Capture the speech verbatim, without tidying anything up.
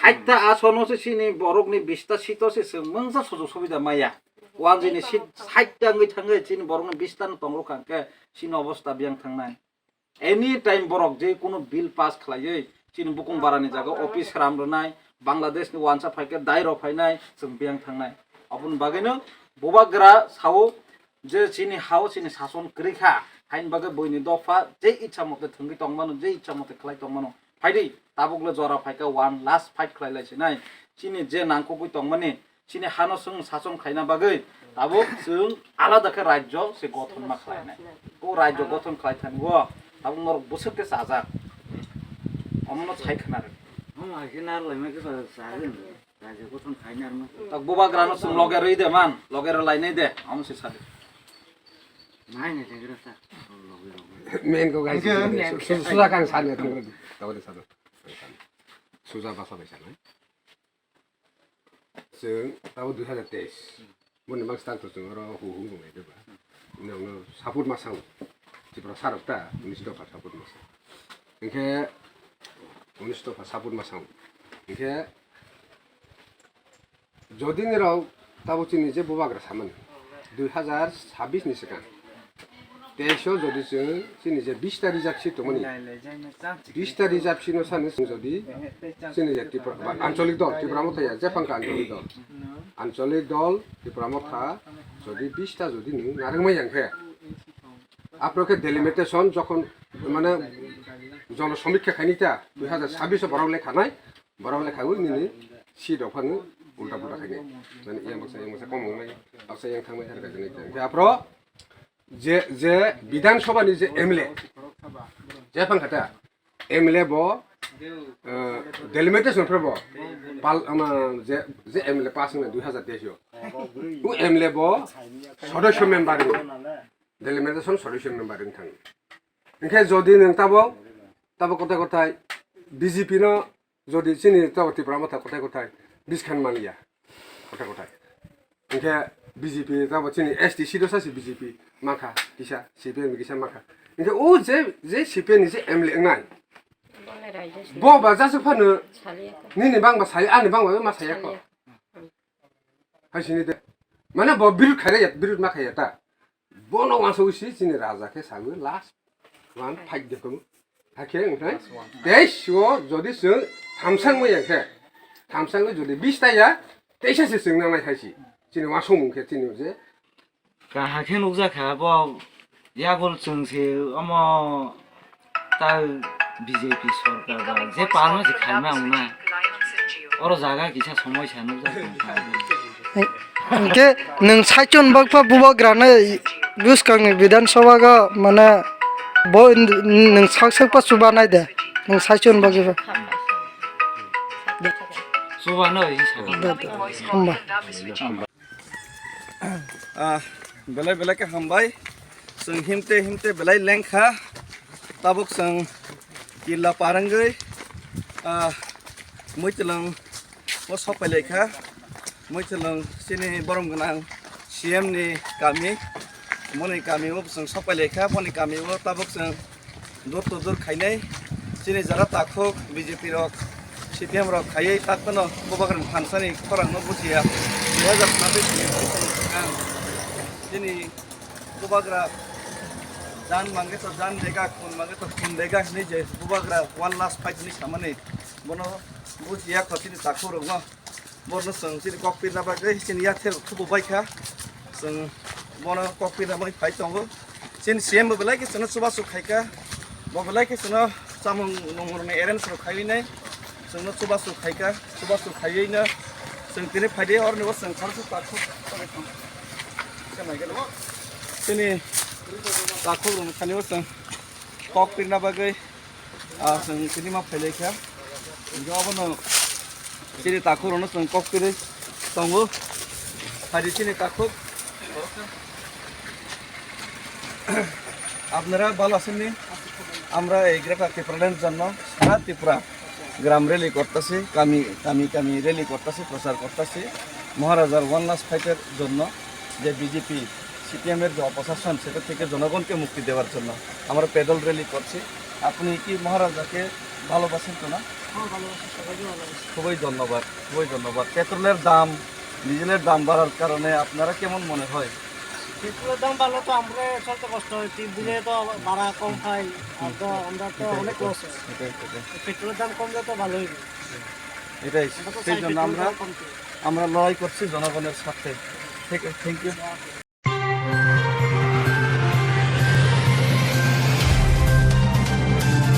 Ekta asono se chini borokni bista seat-o se chwng mungsa sujog subida maya. Wanjini seat sait ta wngwi thangwi chini borokni bista no tongo kha hwnkhe chini obosta biyang thangnai. Any time borok je kuno bill pass khlaiwi chini bukung barani jaga office ram rwnai, Bangladesh ni wansa phaikhe dai rok phainai, chwng biyang thangnai. Aboni bagwino bubagra sao je chini hao chini sason kwrwi kha, haini bagwi buini dopha je ichha mote thwngwi tongmano, je ichha mote khlai tongmano. Phaidi, tabukle jora phaikha one last fight khlai lai sinai. Chini je nangkukwi tongmani, chini hano chwng sason khlaina bagwi tabuk chwng alada khe rajyo se gothon ma khlainai. O rajyo gothon khlai thani o tabuk norok bwswk khe chajak. Omono sai khna rw. Omo hai khe nar lai ma khe ba chajak. Rajyo gothon khlaina rwma. Tak bubagrano chwng loge rwi de man, loge rw lainai de, omo se sadi. Nai nai thang gra sa. Loge loge. Main ko guys, Hingke su-, su-, suja kang sani thang gra. Tabuk de sadu. Suja basa bai sanai. Chwng tabuk dui hazar teis. Boni bak start to chwng oro hu hu nung nai ba. Nung no support ma sang. Tipra sarok ta unis dopha support ma sang. Hingke unis dopha support ma sang. Hingke jodi ni rok tabuk chini je bubagra samani dui hazar sabis ni swkang. Teis o jodi chwng chini je bista reserve seat tongmani, bista reserve seat no sani chwng jodi chini je Tripura, ba, Ancholik dol, Tipra Motha ya, je phang kha Ancholik dol. Ancholik dol, Tipra Motha, jodi bista jodi nwng narwkmai yang khe, aphro khe delimitation jokhon, mane, jono samikha khaini ta, dui hazar sabis o borok lekha nai, borok lekha wi nini seat rok phano ulta pulta khaini. Mane, yang baksa, yang baksa kom wngnai, baksa yang thangmai, har kha jani ta. Aphro, Je, je Bidhan Sabha ni je M L A, je phang kha ta, M L A bo, eh, delimitation phre bo, pal, ama, je, je M L A pass wngna dui hazar teis o. U M L A bo sodosyo member wng, delimitation sodosyo member wng thang. Hingkhe jodi nwng tabo, tabo kothai kothai B J P no Jodi chini tabo Tipra Motha kothai kothai biskhan manya, kothai kothai. Hingkhe B J P tabo chini S T C dosa si B J P mankha, kisa C P M ni kisa mankha. Hingkhe o je, je C P M ni je M L A wngnai, bo ba jasuk phano nini bangba sai, ani bangba ma saya kho. Hai sini de. Mane bo birut khairaya, birut ma khaya ta. Bono wansugwi si chini raja khe sagwi last one fight de kono. Hakhe wngthai. Teis o jodi chwng thamsang maya khe, thamsang jodi bis ta ya, teisa se chwng nangnai hai si. Chini wasung mung khe chini je. Kaham khe nukjakha bo yagul chwng se omo. Ta B J P sorkar ba je palma se khaima wngna. Oro jaga kisa somoi sa nukjak tongkha. Hingke nwng saichon bakpha bubagrano bwskangni Bidhan Sabha go mane bo nwng sak sakpa chubanai de nwng saichon bagwi ba. Chubanai hinsa. Hamba. Ah, belai belai khe hambai. Chwng himte himte belai lengkha. Tabuk chwng killa parangwi, ah, Muitwlwng o sopai laikha. Muitwlwng chini borom gwnang C M ni kami. Boni kami o chwng sopai laikha. Boni kami o tabuk chwng Door to door khainai chini jara takhuk B J P rok, C P M rok khaiwi takhwno bubagrani thansani khorangno bujiya. Dui hazar chabbish ni bwskango ang chini bubagra jan mange to jan dega, khun mange to khun dega hinwi je bubagra one last fight hinwi samani bono bujiya kho chini takhukrokno. Borno chwng chini kok pirna bagwi chini yathek thubu bai kha. Chwng bono kok pirna bagwi phai tongo. Chini C M bo belai khe chwngno chubachu khai kha. Bo belai khe chwngno chamung nungmung ni arrange rok khaiwi nai. Chwngno chubachu khai kha. Chubachu khaiwi no chwng tini phai di, oroni bo chwng khoroksa takhuk tongwi thang. Chini takhuk rok thani bo chwng kok pirna bagwi, ah, chwng tini ma phailai kha. Hingke obono chini takhuk rokno chwng kok pirwi tongo. Phai di chini takhuk. আপনারা ভালো আছেননি? আমরা এই গ্রেটার ত্রিপুরাল্যান্ড জন্য সারা ত্রিপুরা গ্রাম র‍্যালি করতেছি, কামি কামি কামি র‍্যালি করতেছি, প্রচার করতেছি মহারাজার ওয়ান লাস্ট ফাইটের জন্য, যে বিজেপি সিপিএম এর যে অপশাসন, সেটা থেকে জনগণকে মুক্তি দেওয়ার জন্য আমরা প্যাডেল র‍্যালি করছি। আপনি কি মহারাজাকে ভালোবাসেন তো না? হ্যাঁ, ভালো আছি, সবাইকে ভালো আছি। খুবই ধন্যবাদ, খুবই ধন্যবাদ। পেট্রোলের দাম, ডিজেলের দাম বাড়ার কারণে আপনারা কেমন মনে হয়? পেট্রোলের দাম বাড়লে তো আমরা চলতে কষ্ট হয়, টিপ দিলে তো ভাড়া কম পাই, আর তো আমরা তো এটাই, অনেক এটাই, লস হয়। এটাই, এটাই। পেট্রোলের দাম কমলে তো ভালোই হয়। এটাই, আমরা তো সেই চাই জন্য পেট্রোলের আমরা, দাম কমতে। আমরা লড়াই করছি জনগণের স্বার্থে। ঠিক আছে, থ্যাংক ইউ।